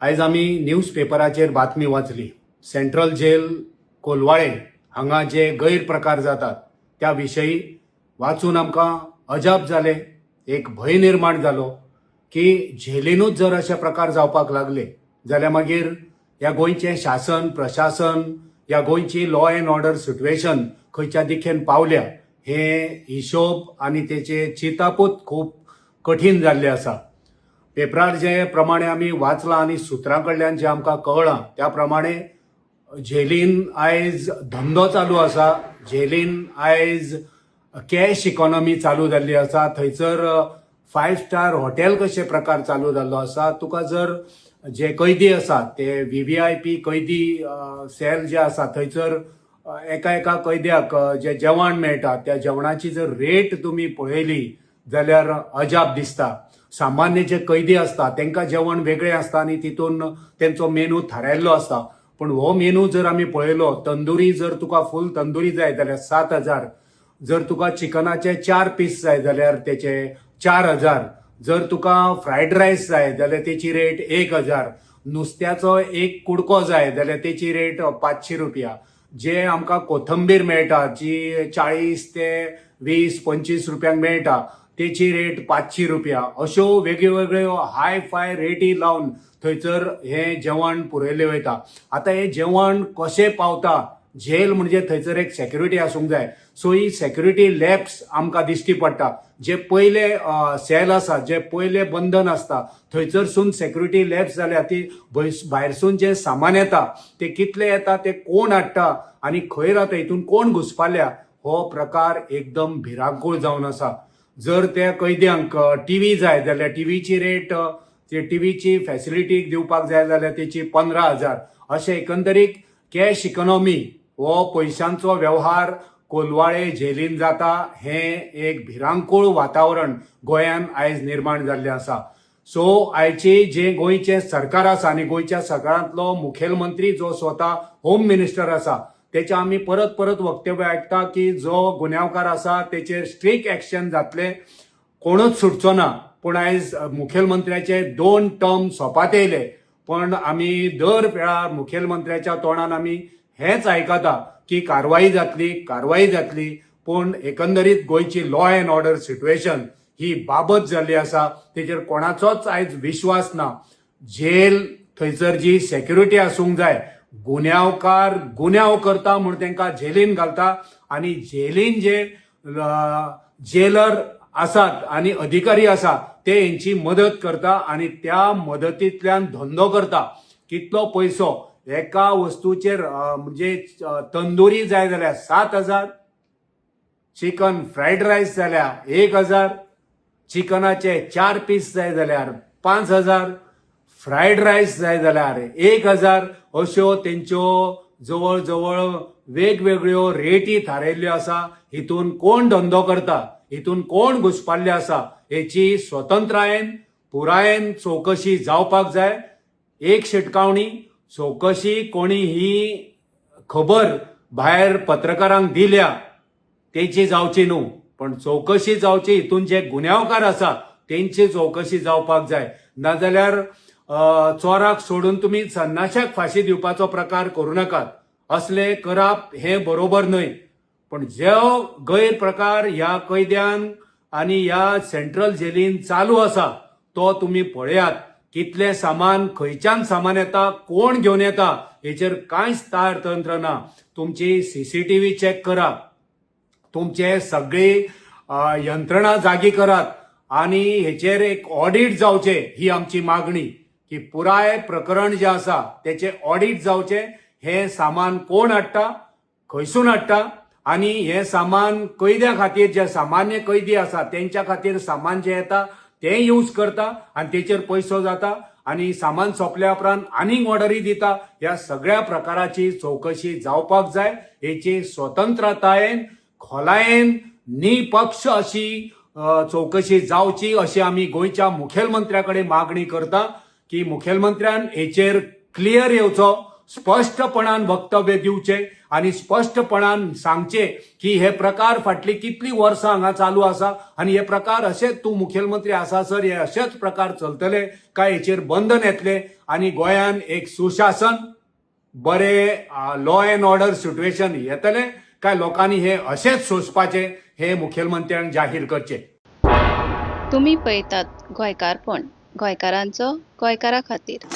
आयज आमी न्यूज पेपराचेर बातमी वाचली. सेंट्रल जेल कोलवाळे हांगा जे गैरप्रकार जातात त्या विशयी वाचून आमकां अजाप जालें, एक भंय निर्माण जालो की झेलीनूच जर अशे प्रकार जावपाक लागले जाल्यार मागीर ह्या गोंयचें शासन, प्रशासन, ह्या गोंयची लॉ एन्ड ऑर्डर सिट्युएशन खंयच्या दिकेन पावल्या हें हिशोब आनी तेचें चिंतापूच खूब कठीण जाल्लें आसा. पेपरार जे प्रमाणे आमी वाचलां आनी सुत्रां कडल्यान जें आमकां कळ्ळां त्या प्रमाणे झेलीन आयज धंदो चालू आसा. झेलीन आयज कॅश इकॉनॉमी चालू जाल्ली आसा. थंयसर फायव स्टार हॉटेल कशे प्रकार चालू जाल्लो आसा. तुका जर जे कैदी आसात ते व्हीव्हीआयपी कैदी सेल जे आसा थंयसर एका एका कैद्याक जें जेवण मेळटा त्या जेवणाची जर रेट तुमी पळयली जाल्यार अजाप दिसता. सामान्य जे कैदी आसता तांकां जेवण वेगळें आसता आनी तितून तेंचो मेनू थारायल्लो आसता. पूण हो मेनू जर आमी पळयलो, तंदुरी जर तुका फूल तंदुरी जाय जाल्यार 7,000, जर तुका चिकनाचे 4 पीस जाय जाल्यार तेचे 4,000, जर तुका फ्रायड रायस जाय जाल्यार तेची रेट 1,000, नुस्त्याचो एक कुडको जाय जाल्यार तेची रेट 500 रुपया. जे आमकां कोथंबीर मेळटा जी 40 ते 20-25 रुपयांक मेळटा तेची रेट 500 रुपया. अश्यो वेगळ्यो हाय फाय रेटी लावन थंयसर हें जेवण पुरयलें वयता. आतां हें जेवण कशें पावता? जेल म्हणजे थंयसर एक सेक्युरिटी आसूंक जाय. सो ही सेक्युरिटी लॅप्स आमकां दिश्टी पडटा. जे पयले सेल आसा, जे पयले बंधन आसता थंयसरसून सेक्युरिटी लॅप्स जाल्या ती भायरसून जें सामान येता तें कितलें येता, तें कोण हाडटा आनी खंय रावता, हितून कोण घुसपाल्या, हो प्रकार एकदम भिरांकूळ जावन आसा. जर त्या कैद्यांक टीव्ही जाय जाल्यार टीव्हीची रेट, टीव्हीची फॅसिलिटी दिवपाक जाय जाल्यार तेची 15,000. अशें एकंदरीत कॅश इकॉनॉमी हो पयशांचो वेव्हार कोलवाळे जेलीन जाता. हें एक भिरांकूळ वातावरण गोंयान आयज निर्माण जाल्लें आसा. सो आयची जें गोंयचें सरकार आसा आनी गोंयच्या सरकारांतलो मुखेलमंत्री जो स्वता होम मिनिस्टर आसा तेचें आमी परत परत वक्तव्य आयकता की जो गुन्यांवकार आसा तेचेर स्ट्रीक्ट एक्शन जातलें, कोणूच सुटचो ना. पूण आयज मुखेलमंत्र्याचे 2 टर्म सोंपात येयले, पण आमी दर वेळार मुखेलमंत्र्याच्या तोंडान आमी हेंच आयकता की कारवाई जातली, कारवाई जातली. पूण एकंदरीत गोंयची लॉ एन्ड ऑर्डर सिट्युएशन ही बाबत जाल्ली आसा. तेचेर कोणाचोच आयज विश्वास ना. जेल थंयसर जी सेक्युरिटी आसूंक जाय, गुन्यांवकार गुन्यांव करता म्हूण तांकां जेलीन घालता आनी जेलीन जे जेलर आसात आनी अधिकारी आसा ते हेंची मदत करता आनी त्या मदतींतल्यान धंदो करता. कितलो पयसो एका वस्तूचेर, म्हणजे तंदुरी जाय जाल्यार 7,000, चिकन फ्रायड रायस जाल्यार 1,000, चिकनाचे 4 पीस जाय जाल्यार 5,000, फ्रायड रायस जाय जाल्यार 1,000, अश्यो तेंच्यो जवळ जवळ वेगवेगळ्यो रेटी थारायल्ल्यो आसा. हितून कोण धंदो करता, हितून कोण घुसपाल्ले आसा हेची स्वतंत्रायेन पुरायेन चवकशी जावपाक जाय. एक शिटकावणी, चवकशी कोणी ही खबर भायर पत्रकारांक दिल्या तेची जावची न्हू, पण चवकशी जावची. हितून जे गुन्यांवकार आसा तेंची चवकशी जावपाक जाय. नाजाल्यार चोराक सोडून तुमी संन्याशाक फांशी दिवपाचो प्रकार करूं नाकात. असले करप हें बरोबर न्हय. पण जो गैरप्रकार ह्या कैद्यान आनी ह्या सेंट्रल जेलीन चालू आसा तो तुमी पळयात. कितलें सामान, खंयच्यान सामान येता, कोण घेवन येता हेचेर कांयच तार तंत्र ना. तुमची सीसीटीव्ही चॅक करा, तुमचे सगळी यंत्रणा जागी करात आनी हेचेर एक ऑडिट जावचें ही आमची मागणी की पुराय प्रकरण जें आसा तेचें ऑडिट जावचें. हें सामान कोण हाडटा, खंयसून हाडटा आनी हें सामान कैद्या खातीर, जे सामान्य कैदी आसा तेंच्या खातीर सामान जें येता तें यूज करता आनी तेचेर पयसो जाता आनी सामान सोंपल्या उपरांत आनीक ऑर्डरी दिता. ह्या सगळ्या प्रकाराची चवकशी जावपाक जाय. हेची स्वतंत्रतायेन, खोलायेन, निपक्ष अशी चवकशी जावची अशी आमी गोंयच्या मुखेलमंत्र्या कडेन मागणी करता की मुखेलमंत्र्यान हेचेर क्लियर येवचो. स्पश्टपणान वक्तव्य दिवचें आनी स्पश्टपणान सांगचें की हे प्रकार फाटलीं कितलीं वर्सां हांगा चालू आसा आनी हे प्रकार अशेच तूं मुखेलमंत्री आसासर हे अशेच प्रकार चलतले काय हेचेर बंधन येतलें आनी गोंयान एक सुशासन, बरें लॉ एन्ड ऑर्डर सिट्युएशन येतलें काय लोकांनी हे अशेंच सोंसपाचें हें मुखेलमंत्र्यान जाहीर करचें. तुमी पळयतात गोंयकारपण, गोंयकारांचो गोंयकारा खातीर.